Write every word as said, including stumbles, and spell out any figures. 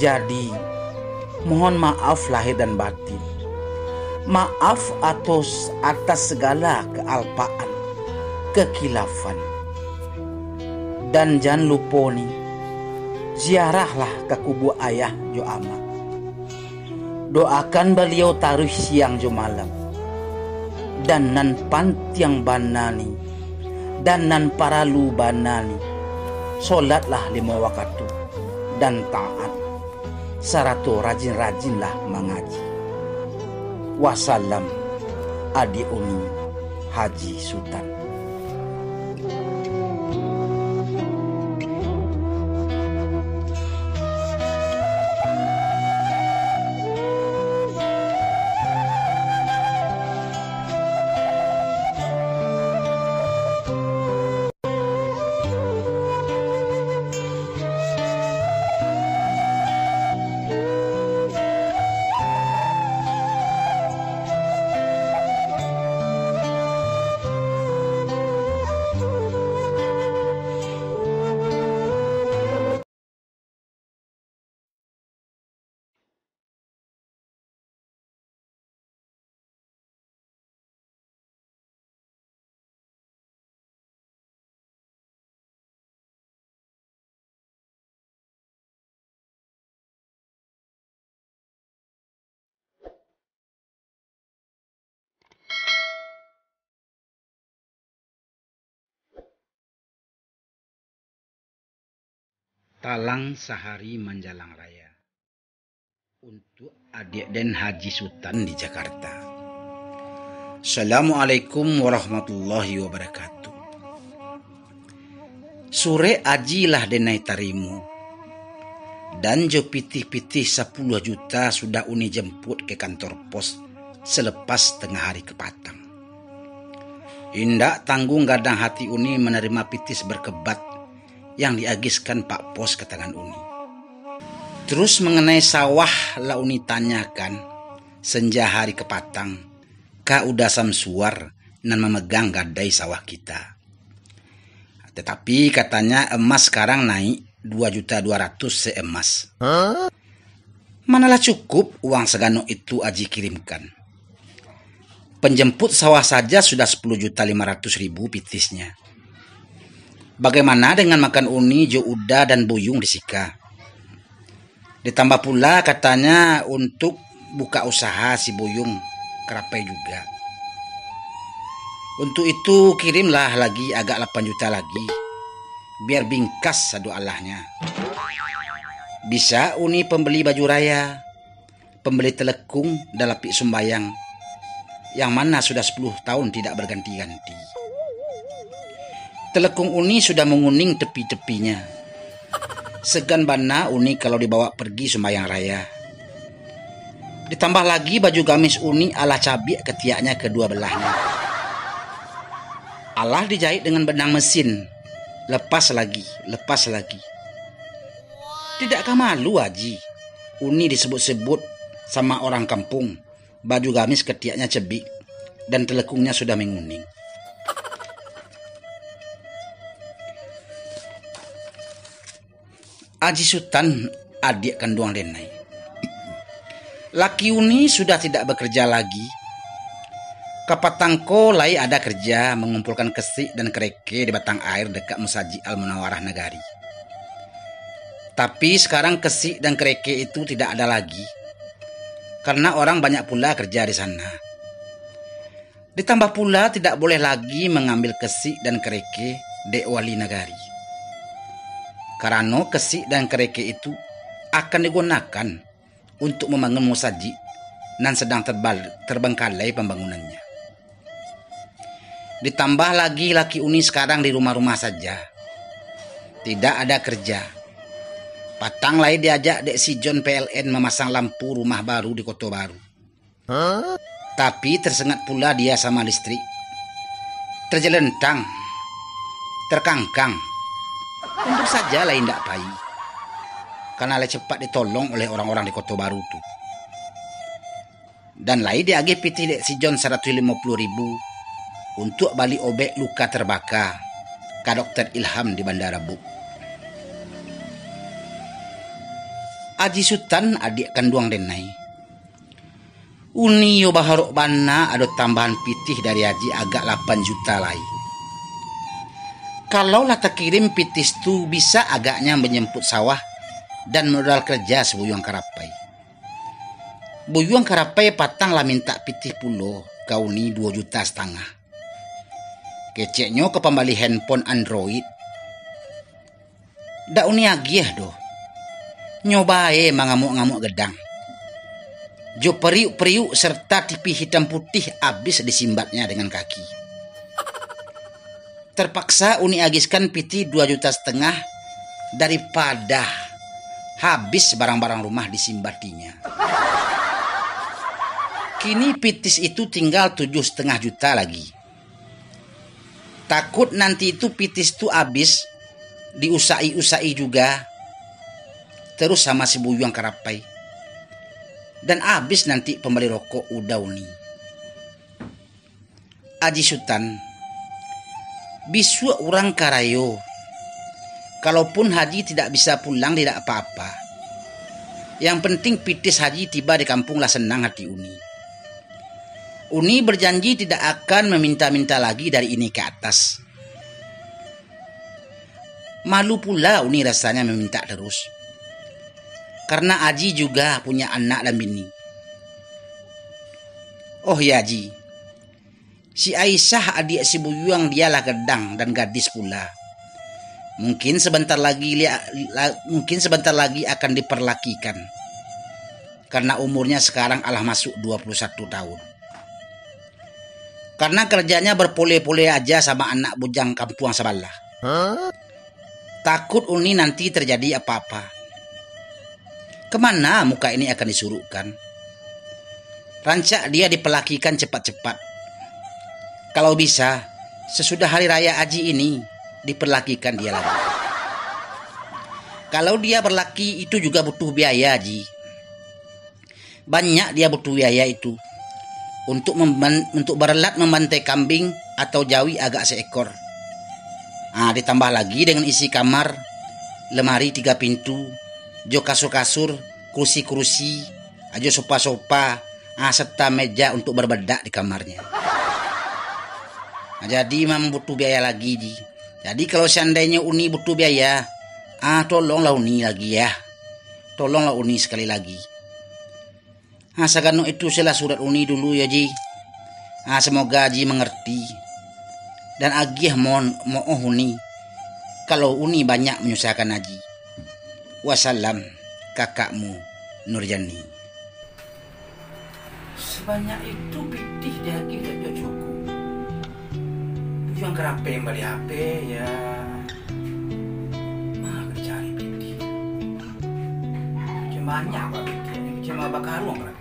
Jadi, mohon maaf lahir dan batin. Maaf atas, atas segala kealpaan, kekhilafan. Dan jan lupo ni, ziarahlah ka kubua ayah jo amak. Doakan baliau taruih siang jo malam. Dan nan pantiang bana ni, dan nan paralu bana ni, solatlah limo wakatu, dan taat, sarato rajin-rajinlah mangaji. Wasalam, adiak Uni, Haji Sutan. Talang sahari manjalang raya. Untuak adiak den Haji Sutan di Jakarta. Assalamualaikum warahmatullahi wabarakatuh. Surek aji lah denai tarimo, dan jo pitih-pitih sapuluah juta sudah Uni jemput ka kantor pos selepas tangah hari kapatang. Indak tangguang gadang hati Uni manarimo pitih sabarkebat yang diagiahkan Pak Pos ka tangan Uni. Terus manganai sawah lah Uni tanyakan, senja hari kapatang, ka Uda Samsuar nan mamegang gadai sawah kita. Tatapi katanya emas sakarang naik dua juta dua ratuih se emas. Manalah cukup uang saganok itu Aji kirimkan. Panjemput sawah saja sudah sapuluah juta limo ratuih ribu pitisnyo. Bagaimana dengan makan Uni jo Uda dan Buyung di siko? Ditambah pula katanya untuak buka usaha si Buyung karapai juga. Untuak itu kirimlah lagi agak lapan juta lagi, biar bingkas sado alahnyo. Bisa Uni pambali baju raya, pambali talekung dan lapik sumbayang, yang mana sudah sapuluah tahun tidak baganti-ganti. Talekung Uni sudah manguning tepi-tepinyo. Sagan bana Uni kalau dibawa pergi sumbayang raya. Ditambah lagi baju gamis Uni alah cabiak katiaknyo kaduo balahnyo. Alah dijahit dengan banang mesin, lepas lagi, lepas lagi. Tidakkah malu, Aji? Uni disebut-sebut sama orang kampung, baju gamis katiaknyo cabiak, dan telekungnyo sudah manguning. Aji Sutan, adiak kanduang denai. Laki Uni sudah tidak bekerja lagi. Kapatang ko lai ada kerja mangumpulkan kesik dan kereke di batang air dekat Masajik Al-Munawarah Nagari. Tapi sakarang kesik dan kereke itu tidak ada lagi, karena orang banyak pula kerja di sana. Ditambah pula tidak boleh lagi mangambil kesik dan kereke dek wali nagari. Karano kesik dan kereke itu akan digunakan untuak mambangun musajik nan sadang terbal-, terbengkalai pambangunannyo. Ditambah lagi laki Uni sakarang di rumah-rumah saja. Tidak ada kerja. Patang lai diajak dek si John P L N mamasang lampu rumah baru di Koto Baru. Tapi tersengat pula dia sama listrik. Terjelentang, terkangkang. Untung saja lah indak pai. Karena lah cepat ditolong oleh orang-orang di Koto Baru tu. Dan lai diagih pitih dek si John saratuih limo puluah ribu untuak bali obek luka terbaka ka Dokter Ilham di Bandar Rabuk. Aji Sutan, adiak kanduang denai. Uni yo baharok bana ado tambahan pitih dari Aji agak lapan juta lai. Kalau lah takirim pitih tu, bisa agaknyo manjemput sawah dan modal kerja si Buyuang Karapai. Buyuang Karapai patang lah mintak pitih pulo ka Uni duo juta satangah. Keceknyo ka pambali handphone Android. Dak Uni agiah doh. Nyo bae mangamuak-ngamuak gadang. Jo periuk-periuk serta tipi hitam putih abih disimbatnya dengan kaki. Terpaksa Uni agiahkan pitih dua juta satangah, daripada habis barang-barang rumah disimbatinya. Kini pitih itu tinggal tujuh satangah juta lagi. Takut nanti itu pitih tu abih, diusai-usai juga, terus sama si Buyuang Karapai. Dan abih nanti pambali rokok uda Uni. Aji Sutan, bisuak urang ka rayo. Kalaupun Haji tidak bisa pulang, tidak apa-apa. Yang penting pitih Haji tiba di kampung lah sanang hati Uni. Uni berjanji tidak akan meminta-minta lagi dari ini ke atas. Malu pula Uni rasanya meminta terus. Karena Aji juga punya anak dan bini. Oh ya, Ji. Si Aisyah, adiak si Buyuang, dialah gadang dan gadis pula. Mungkin sebentar lagi lia-, la-, mungkin sebentar lagi akan diperlakikan. Karena umurnya sekarang alah masuk dua puluh satu tahun. Karena kerjanya berpole-pole aja sama anak bujang kampuang sabalah. Takut Uni nanti terjadi apa-apa. Kemana muka ini akan disuruhkan? Rancak dia diperlakikan cepat-cepat. Kalau bisa, sesudah hari raya Aji ini, diperlakikan dia lagi. Kalau dia berlaki, itu juga butuh biaya, Ji. Banyak dia butuh biaya itu. Untuk memban-, untuk berelat membantai kambing atau jawi agak seekor. Ah, ditambah lagi dengan isi kamar, lemari tiga pintu, jo kasur-kasur, kursi-kursi, jo sopa-sopa, ah, serta meja untuk berbedak di kamarnya. Ah, jadi memang butuh biaya lagi, Ji. Jadi kalau seandainyo Uni butuh biaya, ah, tolonglah Uni lagi, ya. Tolonglah Uni sekali lagi. Ah, sagano itu sajolah surat Uni dulu, ya, Ji. Ah, semoga Aji mengerti. Dan agiah mohon maoh Uni, kalau Uni banyak menyusahkan Aji. Wassalam, kakakmu, Nurjani. Sabanyak itu pitih diagiah dak cukup. Buyuang Karapai mambali H P, ya. Ma ka dicari pitih? Macam banyak, Pak, pitih. Macam bakaruang lah.